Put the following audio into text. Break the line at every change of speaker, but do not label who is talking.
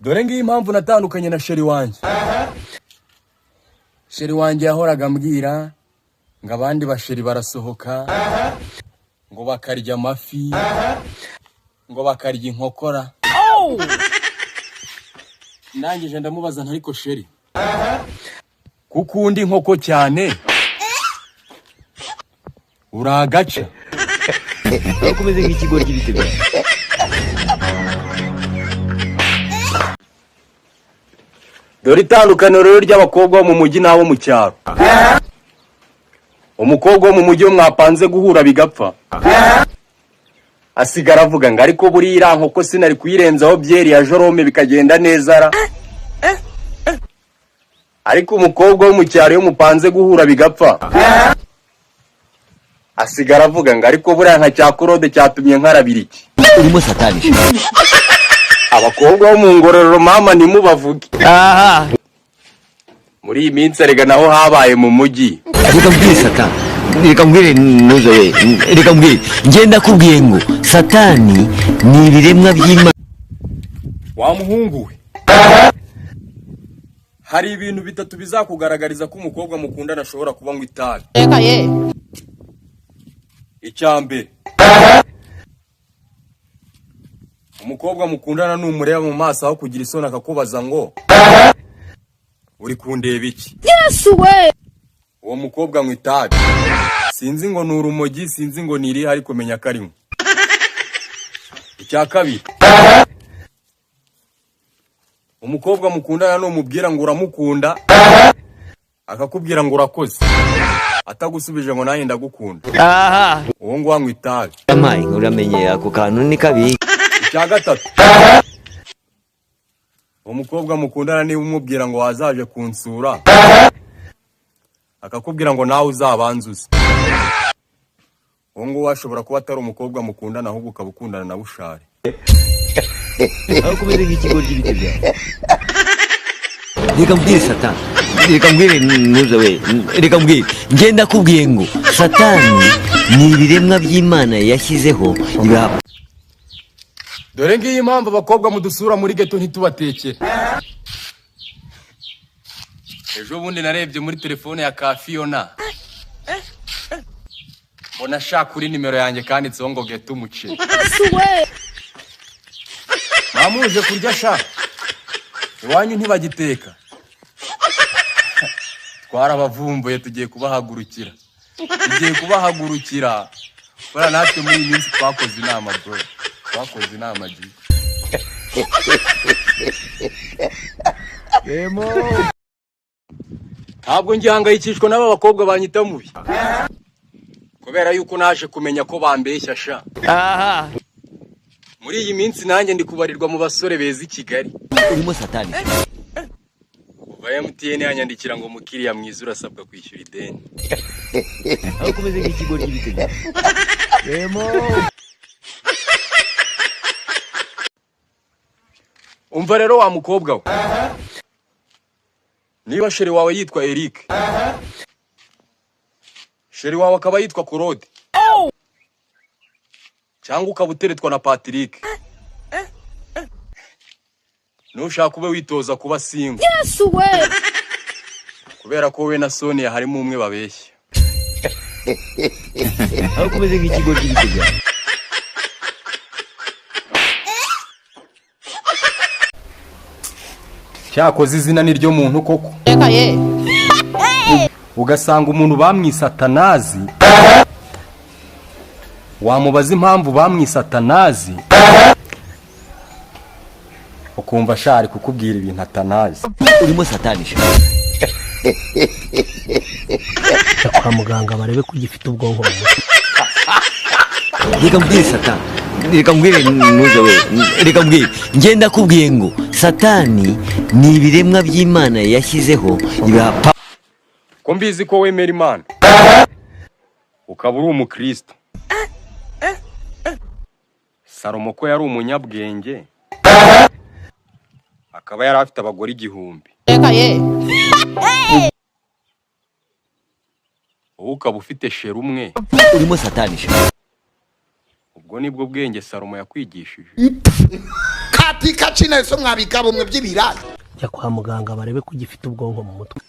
Dore ngiyi impamvu natandukanye na chéri wanjye. Chéri wanjye yahoraga ambwira ngo abandi bachéri barasohoka, ngo bakarya amafi, ngo bakarya inkokora. Ndangije ndamubaza nti: "Ariko chéri, kuko ukunda inkoko cyane, uragaca?"
Aho umeze nk'ikigoryi biteguye.
Dore itandukaniro rero ry'abakobwa bo mu mujyi n'abo mu cyaro. Umukobwa wo mu mujyi, iyo mwapanze guhura bigapfa, asigara avuga ngo: "Ariko buriya iriya nkoko sinari kuyirenzaho byeri ya Jorome bikagenda neza ra?" Ariko umukobwa wo mu cyaro, iyo mupanze guhura bigapfa, asigara avuga ngo: "Ariko buriya nka cya Claude cyatumye nkarabira iki?"
Urimo satani.
Abakobwa bo mu Ngororero, mama, ntimubavuge.
Aha.
Muri iyi minsi erega naho habaye mu mujyi.
Reka mbwire satani, reka mbwire nuze we, reka mbwire, ngenda kubwiye ngo satani ni ibiremwa by'Imana.
Wa muhungu we, hari ibintu bitatu bizakugaragariza ko umukobwa mukundana ashobora kuba anywa itabi.
Reka ye.
Icya mbere, umukobwa mukundana numureba mu maso, aho kugira isoni akakubaza ngo: "Uri kundeba iki?"
Yesu we!
Uwo mukobwa anywa itabi. Sinzi ngo ni urumogi, sinzi ngo ni irihe, ariko menya ko arinywa. Icya kabiri, umukobwa mukundana numubwira ngo uramukunda, akakubwira ngo urakoze, atagusubije ngo nanjye ndagukunda,
Aha.
uwo nguwo anywa itabi.
Amaye, uramenye ako kantu ni kabi.
Icya gatatu, umukobwa mukundana niba umubwira ngo wazaje kunsura, akakubwira ngo nawe uzabanze uze, uwo nguwo ashobora kuba atari umukobwa mukundana, ahubwo ukaba ukundana na Bushari.
Aho umeze nk'ikigoryi biteguye. Reka mbwire satani, reka mbwire nuze we, reka mbwire, ngenda kubwiye ngo satani ni ibiremwa by'Imana yashyizeho ibiha.
Dore ngiyi impamvu abakobwa mudusura muri ghetto ntitubatekere. Ejo bundi narebye muri telefone ya ka Fiona, mbona ashaka kuri nimero yanjye kanditseho ngo "ghetto umuceri".
Yesu we!
Mwamuje kurya sha? Iwanyu ntibagiteka. Twarabavumbuye, tugiye kubahagurukira, tugiye kubahagurukira. Buriya natwe muri iyi minsi twakoze inama, bro, twakoze inama ji. Ntabwo ngihangayikishwa n'aba bakobwa banyita mubi, kubera yuko naje kumenya ko bambeshya sha.
Aha.
Muri iyi minsi nanjye ndi kubarirwa mu basore beza i Kigali.
Urimo satani.
Kuva MTN yanyandikira ngo: "Mukiriya mwiza, urasabwa kwishyura ideni."
Aho umeze nk'ikigoryi biteguye.
Umva rero wa mukobwa we, niba chéri wawe yitwa Eric, chéri wawe akaba yitwa Claude, cyangwa ukaba uteretwa na Patrick, nushaka ube witoza kuba single.
Yesu we!
Kubera ko wowe na Sonia harimo umwe babeshya.
Aho umeze nk'ikigoryi biteguye.
Cyakoze izina ni ryo muntu koko.
Reka ye.
Ugasanga umuntu bamwise Atanazi, wamubaza impamvu bamwise Atanazi, ukumva ashari kukubwira ibintu atanazi.
Urimo satani.
Kwa muganga barebe ko ugifite ubwonko mu mutwe.
Reka mbwire satani, reka mbwire nuze we, reka mbwire, ngenda kubwiye ngo satani ni ibiremwa by'Imana yashyizeho ibiha.
Ko mbizi ko wemera Imana, ukaba uri umukristo, Salomo ko yari umunyabwenge, akaba yari afite abagore 1000,
Reka ye.
wowe ukaba ufite chéri umwe,
Urimo satani.
Ubwo nibwo bwenge Salomo yakwigishije?
Katika china, so mwabigabo mwe by'ibiraya.
Jya kwa muganga barebe ko ugifite ubwonko mu mutwe.